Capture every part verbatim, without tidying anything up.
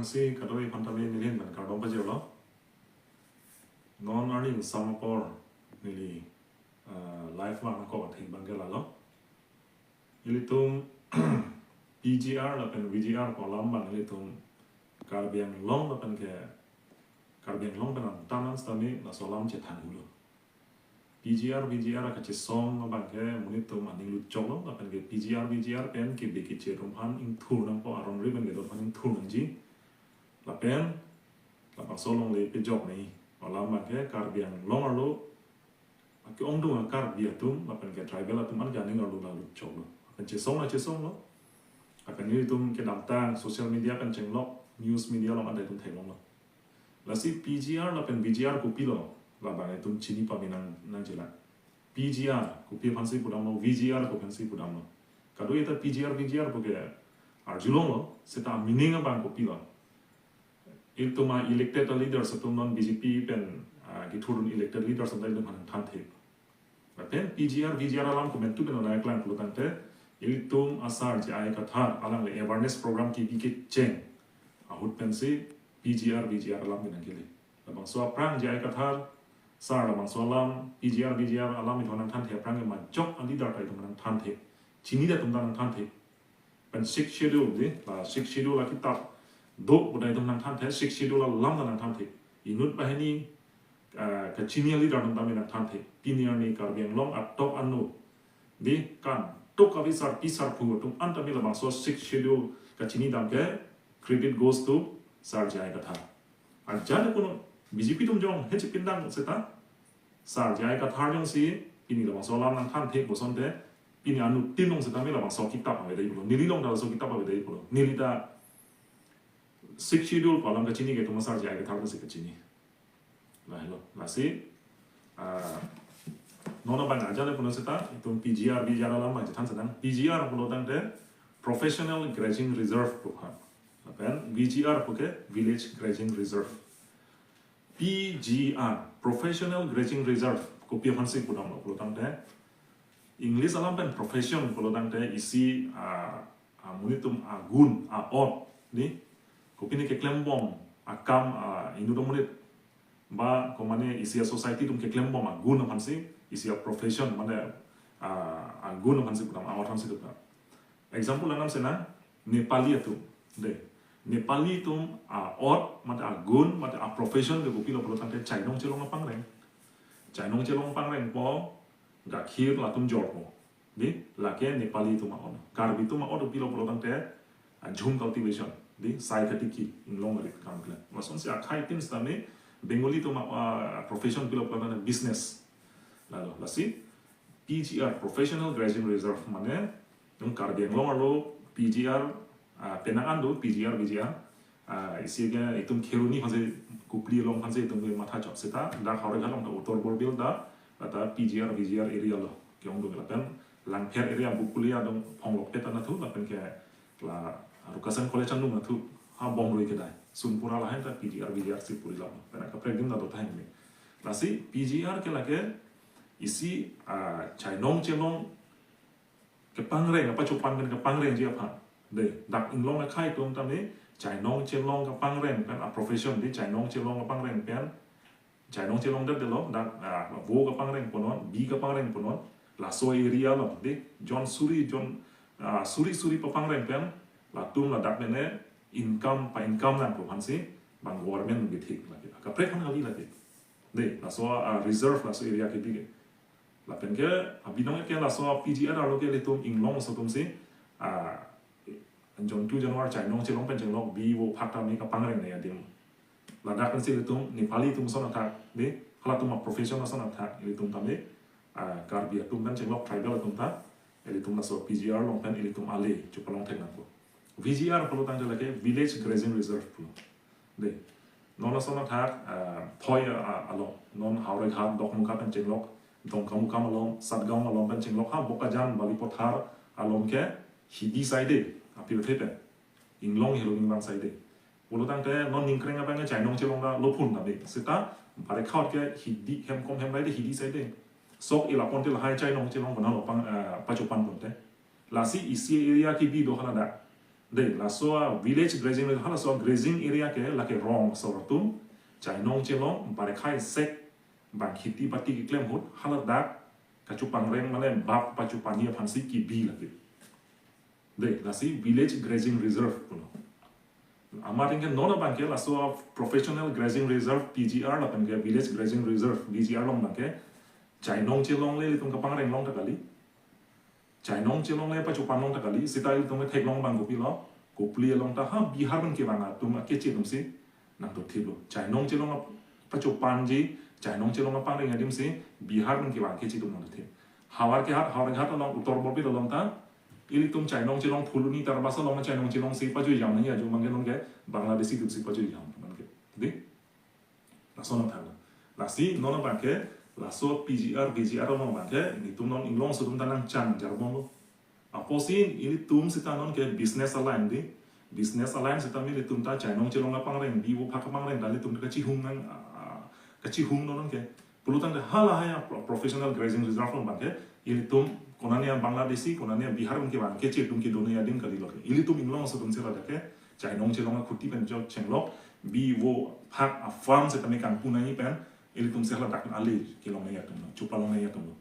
Si kadokave aphan tame neli ahin pen kardom pajirlo. Non arni summer apor neli, ah, live vangkok athe abang ke lalo. Ilitum P G R lapen V G R pu alam abang ilitum Karbi Anglong lapen ke Karbi Anglong pen angtan an sitame laso alam chethan hulo. P G R, V G R akachesong abang ke monit atum aning lutchoklo, lapen ke P G R, V G R pen kebe keche atum aphan ingthur nangpo, aron ri pen kedo aphan ingthur nangji. Lapen, labangso alongle pejok nei. Alam abang ke Karbi Anglong arlo, ake-ongdung a-Karbi atum, lapen ke tribal atum an ke aning arlo la lutchoklo. Lapen chesong la chesonglo. Lapen nelitum kedamtang social media pen chenglok, news media along an ta itum theklonglo. Lasi P G R lapen V G R kopilo, labang itum chini pame nang, nangjilang. P G R kopi aphansi pudamlo, V G R kopi aphansi pudamlo. Kadokave ta P G R, V G R pu ke arjulonglo, seta meaning abang kopilo. Itum a-elected leaders atum non B J P pen, ah, kethurdun elected leaders atum ta itum aphan nangthanthe. Lapen P G R, V G R alam komantu pen nangklang pulo tangte, ilitum a-Sar J I Kathar alangle awareness program kebi kecheng ahut pensi P G R, V G R alam ke nangkele. Labangso aphrang J I Kathar sar labangso alam, P G R, V G R alam itum nangthanthe aphrang ke majok a-leader ta itum nangthanthe. Chinidam atum ta nangthanthe. Pen Sixth Schedule di, la Sixth Schedule akitap do pu ta itum nangthanthe, Sixth Schedule alam ta nangthanthe. Inut banghini, ah, kachini a-leader atum tame nangthanthe. Pini arni Karbi Anglong atok anu di kangtuk avi sarpi sarpo atum an tame labangso Sixth Schedule kachinidam ke credit goes to Sar J I Kathar. Ajat kono B J P atum jong he chepindang seta Sar J I Kathar jongsi pini labangso alam nangthanthe pu asonte, pini anuttin along setame labangso akitap avedetlo. Neli along ta laso akitap avedetlo. Neli ta Sixth Schedule pu alam kachini ke itum a-Sar J I Kathar pensi kachini. Lahelo, lasi, ah, non abang ajat le puno seta, itum P G R, V G R alam abang chethan sedang. P G R pulo tangte Professional Grazing Reserve pu ha. Lapen V G R pu ke Village Grazing Reserve. P G R, Professional Grazing Reserve, kopi aphansi pudamlo pulo tangte, English alam pen profession pulo tangte isi, ah, ah, monit atum agun, a-ot, di, kopine keklembom akam, ah, inut amonit, ba komane isi a-society atum keklembom agun aphansi, isi a-profession, mane, ah, agun aphansi pudam, a-ot aphansi pudam. Example anam sena, Nepali atum, de. Nepali atum a-ot, mate agun, mate a-profession ke kopilo pulo tangte chainong chelong apangreng. Chainong chelong apangrengpo, gakhir latum jorpo. Di, lake Nepali atum a-ot. Karbi atum a-ot kopilo pulo tangte, ah, jhum cultivation. Di, sai katiki, inglong arit kam kle. Lasonsi akhai tin setame, Bengali atum a, ah, profession kopilo pulo tangte business. Lalo, lasi, P G R, Professional Grazing Reserve, mane, itum Karbi Anglong arlo P G R, ah, penang an do, P G R, V G R, ah, isi ke itum Kheroni aphansi, Kopili along aphansi itum ke matha chot seta, dak Howraghat along ta Uttar Borbil ta, lata P G R, V G R area lo, ke-ongdung lapen, Langpher area Bokolia adung Phonglokpet anatthu, lapen ke la Rukasen College anung anatthu, ha Bomrui kedai, Sunpura lahai ta P G R, V G R si puri lo, pen kaprek adim ta dotang ni. Lasi P G R ke lake, isi, ah, chainong chelong kepangreng, apa chupan pen kepangrengji aphan. De, dak inglong akhai atum tame, chainong chelong kepangreng pen, a-profession di, chainong chelong kepangreng pen, chainong chelong det delo, dak, ah, vo kepangreng punon, bi kepangreng punon, laso area lo, di, jon suri, jon, ah, suri suri papangreng pen, latum ladak mene, income, pa-income nangpo aphansi, bang government bithik lake. Kaprek aphan kali lake. De, laso, ah, reserve laso area kebi ke. Lapen ke, abinong ke laso P G R arlo ke ilitum inglong aso atumsi, ah, jontu janwar chainong chelong pen chenglok bi vo phak tame kapangreng nei adim. Ladak pensi ilitum Nepali atum ason athak, de, halatum a-profession ason athak, ilitum tame, ah, Karbi atum pen chenglok tribal atum ta, ilitum laso P G R along pen ilitum ale, chepalong thek nangpo. V G R pulo tangte lake Village Grazing Reserve pulo. De, non lason athak, ah, thoi, ah, along, non Howraghat, Dokmoka pen chenglok, Dongkamukam along, Satgaon along pen chenglok, ha Bokajan, Balipathar along ke hidi side, apirthe pen. Inglong helo inglong side. Pulo tangte non ningkreng abang ke chainong chelong ta lo phun tame. Seta, barekhaut ke hidi hemkom hemrai te hidi side. Sok ila ponte lahai chainong chelong kona lo pang, ah, pachupan ponte. Lasi isi area kebi do haladak. Dei, laso a village grazing, halaso a grazing area ke lake rong asor atum, chainong chelong, barekhai sek, bang kheti bati keklem ahut, haladak kachopangreng mane bap pachopanji aphansi kebi lake. Dei, lasi village grazing reserve pulo. Amat ingke non abangke laso a professional grazing reserve, P G R, lapen ke village grazing reserve, V G R along abangke chainong chelong le ilitum kapangreng long ta kali. Chainong chelong le pachopan long ta kali, seta ilitum theklong abang kopilo, kopili along ta ha Bihar pen kevang atum akeche atumsi nangdothiplo. Chainong chelong ap-, pachopanji, chainong chelong kapangreng adim si Bihar pen kevang akeche atum nangdothip. Howraghat, Howraghat along, Uttar Borbil along ta, ilitum chainong chelong Phuloni Tarabasa along chainong chelongsi pajuijam nangji ajo abangke nonke Bangladeshi atumsi pajuijam abangke. Dei? Laso nangthang. Lasi non abangke, laso P G R, V G R along abangke, ilitum non inglong aso atum ta nangchan jarbomlo. Apotsi ilitum seta nonke business alliance dei. Business alliance seta ilitum ta chainong chelong kapangreng, bi vo phak kapangreng, ta ilitum ta kachihung nang, ah, kachihung non nonke. Pulotangte halahai a pro-, professional grazing reserve along abangke, ilitum konane a Bangladeshi, konane a Bihar pen kevang akeche atum kedo nangji adim kalilo ke. Ilitum inglong aso atumsi ladak ke, chainong chelong akheti pen chok chenglok, bi vo phak a farm seta me kangpu nangji pen, ilitumsi haladak ale kelong nangji atumlo, chopalong nangji atumlo.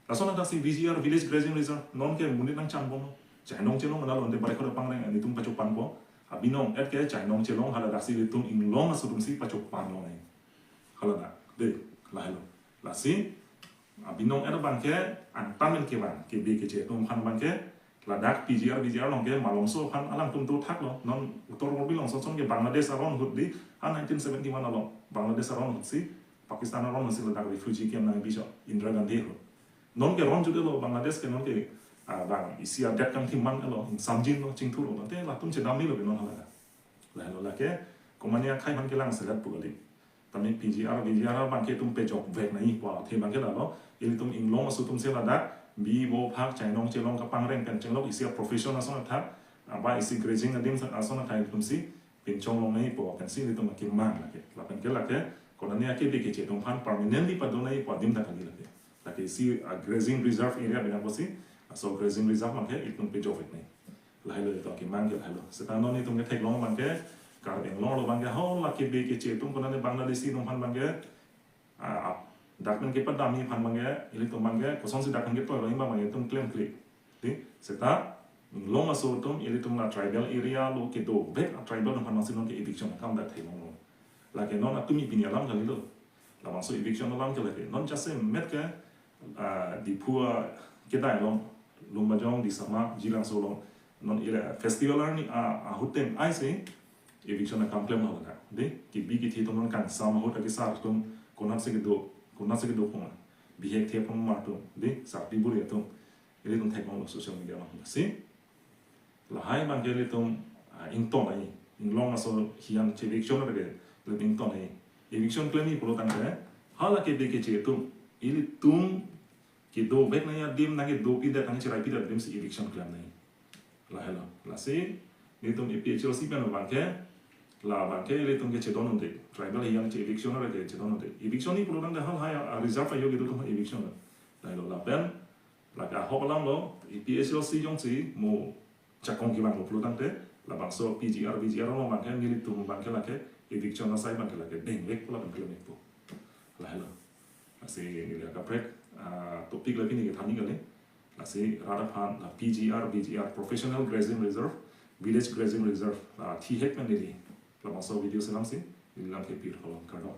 Lason adak si V G R, Village Grazing Reserve, nonke monit nangchanbomlo. Chainong chelong analo ante barekhai kapangreng, ilitum pachopanpo. Abinong et ke chainong chelong haladak si ilitum inglong aso atumsi pachopan longnangji. Haladak, dei, lahelo. Lasi, abinong et abangke, angtan pen kevang, kebe keche atum aphan abangke, ladak P G R, V G R along ke, malongso aphan alangtum dothaklo, non Uttar Borbil alongso ason ke Bangladesh aron ahut dei, ha nineteen seventy-one along, Bangladesh aron ahutsi, Pakistan aron ahutsi ladak refugee camp nangbi chot, Indira Gandhi ahut. Nonke ron jutdetlo Bangladesh ke nonke, ah, bang isi adet kangthim manlo, ingsamjinlo, chingthurlo, te latum chedam nilo ke non haladak. Lahelo lake, komane akhai aphan kelang selet pu kali. Tame P G R, V G R abangke itum pejokvek nangji pu athe abangke lalo, ilitum inglong aso atumsi ladak, bi vo phak chainong chelong kapangreng pen chenglok isi a profession ason athak, aba isi grazing adim ason athak itumsi, pinchong long nangji pu pensi ilitum akemang lake. Lapen ke lake, konane akebe keche atum aphan permanently pado nangji pu adim ta kali lake. Lake isi, ah, grazing reserve area bina pusi, laso grazing reserve abangke itum pejokvek nangji. Lahelo itum akemang ke lahelo. Seta non itum ketheklong abangke, Karbi Anglong along abangke, ho lake kebe keche atum konane Bangladeshi atum aphan abangke, ah, ah, dak pen kepadamji aphan abangke, ilitum abangke, kosonsi dak pen kepadamji abangke itum klemkle. Dei, seta, inglong aso atum, ilitum la tribal area along kedovek a tribal atum aphan nangsi nonke eviction akam dak theklonglo. Lake non atumi pini alam kalilo. Labangso eviction alam ke lake. Non jasemet ke, ah, Diphu akedai along, Lumbajong, Disama, Jilangso along. Non ira festival arni, ah, ahut atum aisi eviction akam klem haladak. Dei, kebi kethe atum non kangsam ahut akesar atum konatsi kedo, konatsi kedo puma. Bihek the puma atum. Dei, sarpi buri atum. Ilitum theklonglo social media along. Si, lahai abangke ilitum, ah, ington nangji. Inglong aso hiyan che eviction ke, ilitum ington nangji. Eviction klemji pulotangte, hala kebe keche atum, ilitum kedovek nangji adim nangkedopidet nangcheraipidet adim si eviction klem nangji. Lahelo. Lasi, ilitum A P H L C pen abangke, la abangke ilitum kechedon unde. Tribal hiyan che eviction ke chedon unde. Eviction ji pulotangte halahai a reserve ayo kedo atum eviction. Lahelo lapen, lake ahok alamlo, A P H L C jongsi mo chakong kevanglo pulotangte, labangso P G R, V G R along abangke, nelitum abangke lake, eviction asai abangke lake, dengvekpo lapen klemvekpo. Lahelo. Lasi neli akaprek, ah, topic lake neli kethan nangji kali. Lasi rat aphan la P G R, V G R, Professional Grazing Reserve, Village Grazing Reserve, ah, thihek pen neli. Labangso video selamsi, neli lam kepir kolom kardom.